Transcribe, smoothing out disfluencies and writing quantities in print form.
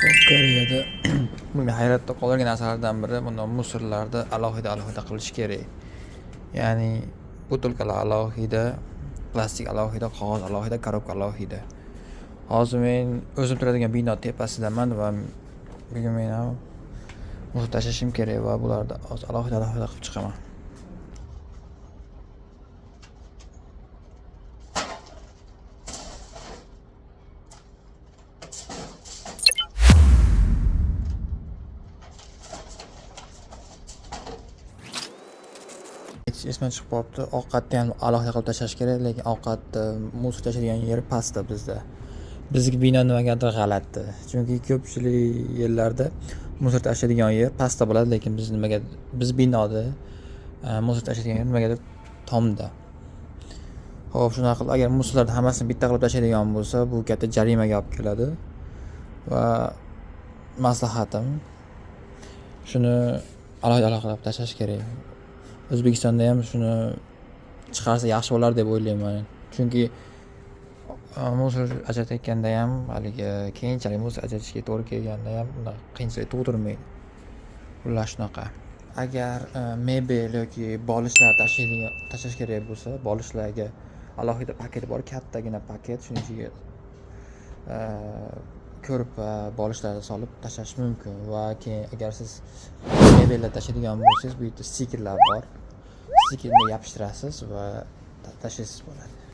Koreyada meni hayratda qoldirgan narsalardan biri bundan musorlarni alohida alohida qilish kerak. Ya'ni butilkalar alohida, plastik alohida, qog'oz alohida, korobka alohida. Hozir men o'zim turadigan bino tepasidaman va bugun men ham musor tashlashim kerak va bularni hozir alohida alohida qilib chiqaman. Esman chiqib qolibdi. Ovqatni ham alohida qilib tashlash kerak, lekin ovqatni musor tashlaydigan yeri pastda bizda. Bizniki bino nimagadir g'alati. Chunki ko'pchilik yerlarda musor tashlaydigan yer pastda bo'ladi, lekin biz nimaga biz binoda musor tashlaydigan yer nimagadir tomda. Xo'p, shunaqa qilib agar musorlarni hammasini bitta qilib tashlaydigan bo'lsa, bu katta jarimaga olib keladi. Va maslahatim shuni alohida alohida qilib tashlash kerak. O'zbekistonda ham shuni chiqarsa yaxshi bo'lar deb o'ylayman. Chunki musor ajratayotganda ham haligi keyinchalik musor ajratishga to'g'ri kelganda ham unaqa qiyinchilik tug'dirmaydi. Xullas shunaqa. Agar mebel yoki bolishlar tashlaydigan tashlash kerak bo'lsa, bolishlarga alohida paket bor, kattagina paket, shuning ichiga ko'rpa, bolishlarni solib tashlash mumkin va keyin agar siz mebellar tashlaydigan bo'lsangiz, bu yerda stikerlar bor. Stikerni yopishtirasiz va tashlaysiz bo'ladi.